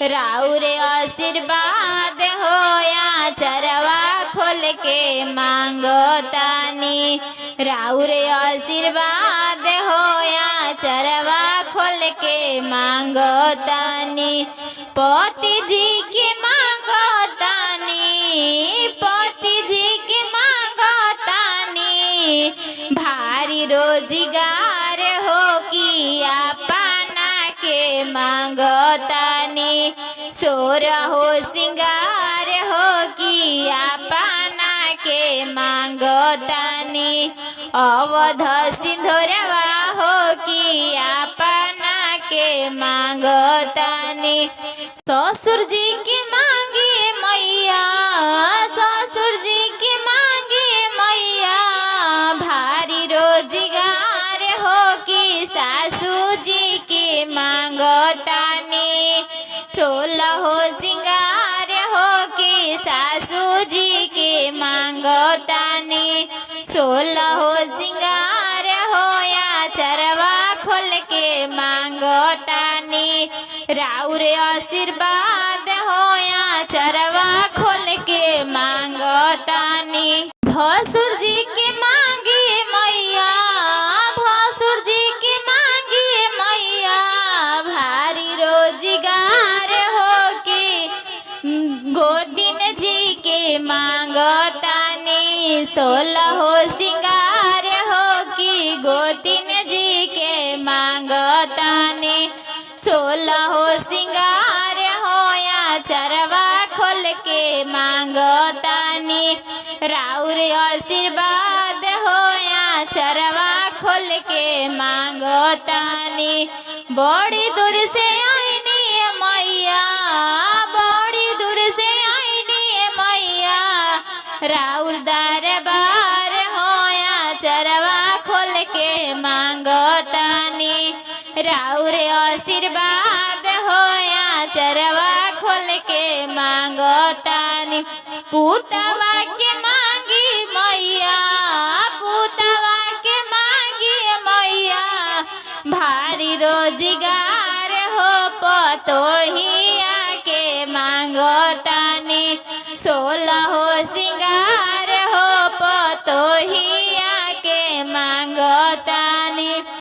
राउर आशीर्वाद होया चरवा खोल के मांगतानी। राउर आशीर्वाद होया चरवा खोल के मांगतानी। पति जी के मांगतानी, पति जी के मांगतानी, भारी रोजगार हो कि अपना के मांगतानी। सोर हो सिंगार हो कि अपना के मांगतानी। अवध सिंधुरवा हो कि अपना के मांगतानी। ससुर जी के मांगे मैया, ससुर जी के मांगे मैया, भारी रोजगार हो कि सासू जी के मांगतानी। सोलह हो सिंगार हो कि सासू जी के मांगतानी। सोलह हो सिंगार हो या चरवा खोल के मांगतानी। राउर आशीर्वाद हो या चरवा खोल के मांगतानी। भसुर जी के मांगे मैया, भसुर जी के मांगे मैया, भारी रोजगार हो के गोदिन जी के मांगतानी। सोलह हो सिंगार हो कि गोतिन जी के मांगतानी। सोलह हो सिंगार हो या चरवा खोल के मांगतानी। राउर आशीर्वाद हो या चरवा खोल के मांगतानी। बड़ी दूर से आईनी मैया, बड़ी दूर से आईनी मैया, राउर दरबार होया चरवा खोल के मांगतानी। राउर आशीर्वाद होया चरवा खोल के मांगतानी। पुतवा के मांगी मैया, पुतवा के मांगी मैया, भारी रोजगार हो पतोहिया के मांगतानी। सोलह हो सिंगार हो पतोहिया